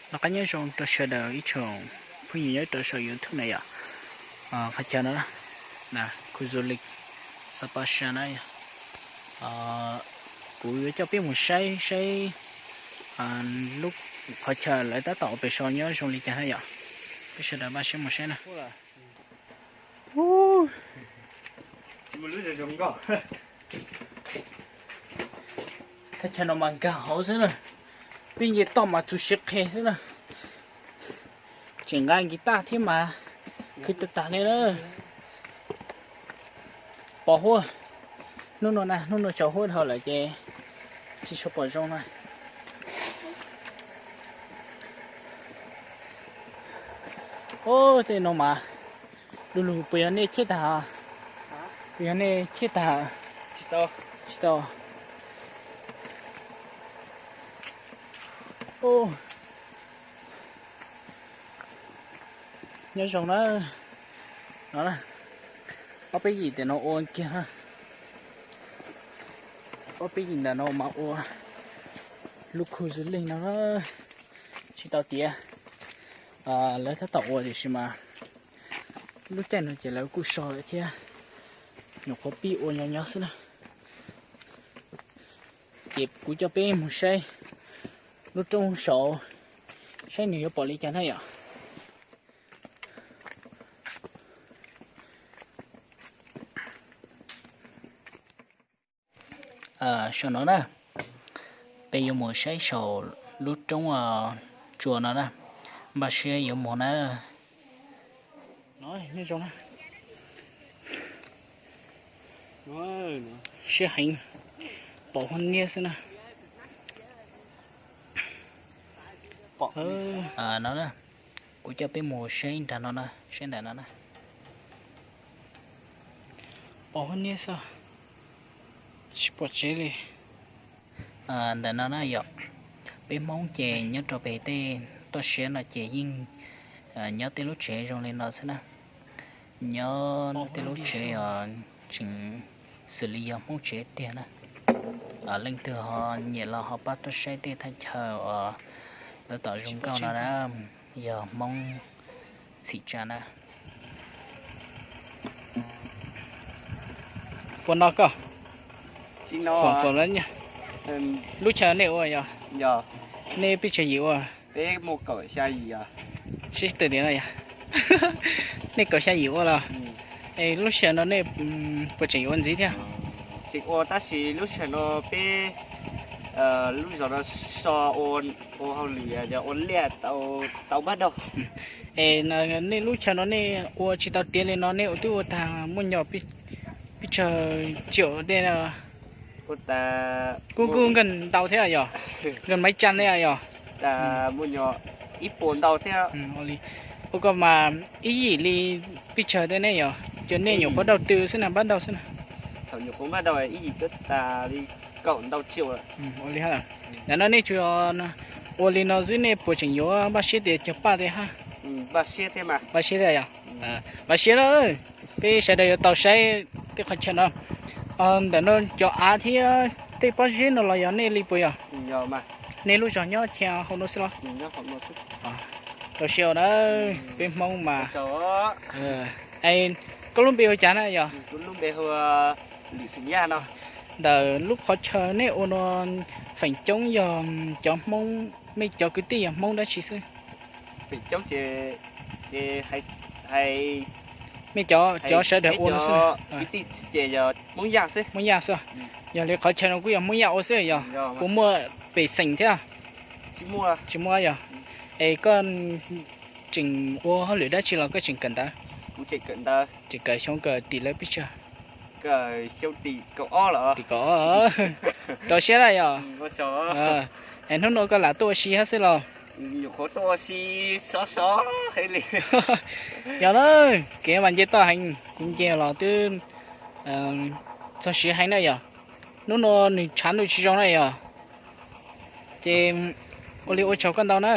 Noj qab nyob zoo rau sawv daws ib tsoom phooj ywg nyob rau saum YouTube na yom. Qhov chaw no na, khu du lịch Sapa Sa na yom. Kuv yuav coj peb mus saib saib lub qhov chaw lawv tab tom ua pem saud nyob zoo li cas na yom. Peb sawv daws npaj siab mus saib na. Thaj chaw no mas nkag hauv xwb na, pib nce toj mas txus siav qhe xwb na. Tseem nqa guitar thiab mas khwv tag tag li na. Pos huab, hnub no na, hnub no tsaus huab dhau lawm ces tsis tshua pom zoo na. Ub, tej no mas du lug puas yog nej cheb tag? Puas yog nej cheb tag? Tsis tau. Nyob zoo na, no na, ob peb yim ntawm no ua kiag, ob peb yim ntawm no mas ua lub khu du lịch no, tsis tau tiav. Lawv tab tom ua tiam sis mas lub caij no ces lawv kuj so lawm thiab, nyuam qhuav pib ua nyob nyob xwb na. Ces kuv coj peb mus saib lub roob saud, saib nws yuav pom li cas na yom. Saum no na, peb yuav mus saib saum lub roob tsua no na, npaj siab yuav mus na. Siab heev, pom huab niab xwb na. No, kuv coj peb mus saib nram no na, saib nram no na. Pom huab niab xwb, tsis pom tsev li. Ntawm no na yom, peb Hmoob ces nyob rau pem tej toj siab no ces yeej nyob tej lub tsev zoo li no xwb na. Nyob tej lub tsev os, tseem xws li yog Hmoob tsev tiag na. Leej twg ho nyiam los ho pab tuaj saib tej thaj chaw uas tab tom zoo nkauj no na, yog Hmoob txhim tsa na. Puas no koj? Lub chaw nej ua yog, nej peb tsawg yim ua? Sib tw tias no yog, nej kaum xya yim ua los? Es lub sij hawm no nej puas tseem yuav ua ntxiv thiab? Tseem ua tab sis lub sij hawm no peb lub zos no so ua hauj lwm ua liaj tau npab daug. Es nej lub chaw no nej ua tsis tau tiav li no nej ua twb ua tag muaj nyom peb tsawg tsiaum tej? Kuj kuj nkeeg ntau thiab yog, nkeeg maiv tsa thiab yog. Ib puas ntau thiab. Ua koj mas ib yim li peb tsawg tej nej yog, cov nej nyuam qhuav daug tw xwb na, npab daug xwb na? Thaum nyuam qhuav npab daug ib yim twb tas li kaum ntau tsiaum. Ua li, ntawm no nej tsuas ua li no xwb nej puas tseem yuav npaj siab tias cog paj tej hab? Npaj siab thiab yog. Npaj siab na, peb sawv daws yuav tau saib tej qhov chaw no. Ntawm no cov av thiab tej pob zeb no los yog nej li puas yog? Nej lub zos nyob chaw hauv no xwb los? Rau siab na, peb Hmoob mas. Es koj lub npe hu cas na yog? Ntawm lub qhov chaw nej ua no feem coob yog cov Hmoob, nej cov kwv tij yog Hmoob dab tsi xwb? Nej cov, cov sawv daws ua no xwb. Hmoob Yaj xwb. Yog li qhov chaw no kuj yog Hmoob Yaj ua xwb yog? Puas muaj pej xeem thiab? Tsis muaj yog. Es koj tseem ua hauj lwm dab tsi los koj tseem kawm ntawv? Tseem kawm xyoo kawm tim lawv peb tsawg? Tim kaum ob. Rau siab na yog. Es hnub no koj lam tuaj ua si hab xwb los? Yog na, kev mas nce toj heev, kuv nce los twb txog siav heev na yog. Hnub no nws tshav ntuj tsis zoo na yog. Ces ua li ua tsaug koj ntau na.